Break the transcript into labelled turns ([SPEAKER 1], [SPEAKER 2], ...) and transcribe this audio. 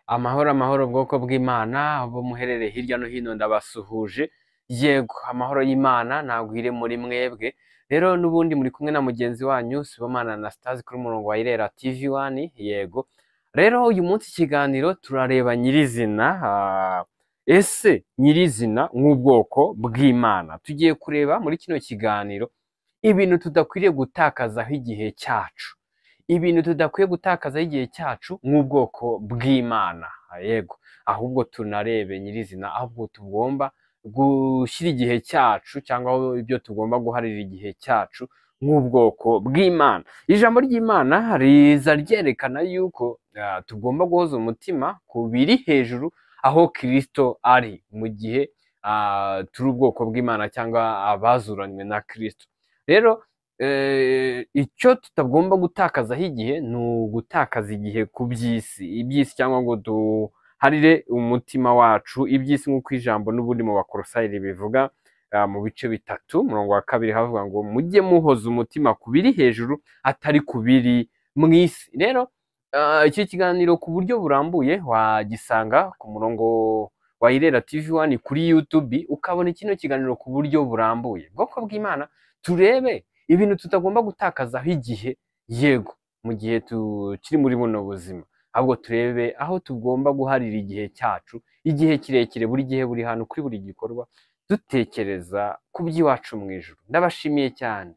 [SPEAKER 1] Amahoro amahoro bwoko bw'Imana, abo muherereye hirya no hino ndabasuhuje, yego amahoro y'Imana nagwire muri mwebwe. Rero n'ubundi muri kumwe na mugenzi wanyu Sibomana Anastase kuri umurongo wa Irera TV 1, yego. Rero uyu munsi ikiganiro turareba nyirizina, ese nyirizina nk'ubwoko bw'Imana. Tugiye kureba muri kino kiganiro ibintu tudakwiriye gutakazaho igihe cyacu. Ibintu tudakwiye gutakazaho igihe cyacu nk'ubwoko bw'Imana, yego, ahubwo tunarebe nyirizina ahubwo tugomba gushyira igihe cyacu cyangwa ibyo tugomba guharira igihe cyacu nk'ubwoko bw'Imana. Ijambo ry'Imana riza ryerekana yuko tugomba guhoza umutima ku biri hejuru aho Kristo ari, mu gihe turi ubwoko bw'Imana cyangwa abazuranywe na Kristo. Rero icyo tutagomba gutakazaho igihe ni ugutakaza igihe ku by'isi, iby'isi cyangwa ngo duharire umutima wacu iby'isi, nk'uko ijambo n'ubundi mu Bakolosayi ribivuga mu bice 3 umurongo wa 2 havuga ngo mujye muhoza umutima ku biri hejuru atari ku biri mu isi. Rero iki kiganiro ku buryo burambuye wagisanga ku murongo wa Irera TV 1 kuri YouTube, ukabona kino kiganiro ku buryo burambuye. Bwoko bw'Imana, turebe ibintu tutagomba gutakazaho igihe, yego, mu gihe tukiri muri buno buzima, ahubwo turebe aho tugomba guharira igihe cyacu, igihe kirekire, buri gihe, buri hantu, kuri buri gikorwa, dutekereza ku by'iwacu mu ijuru. Ndabashimiye cyane.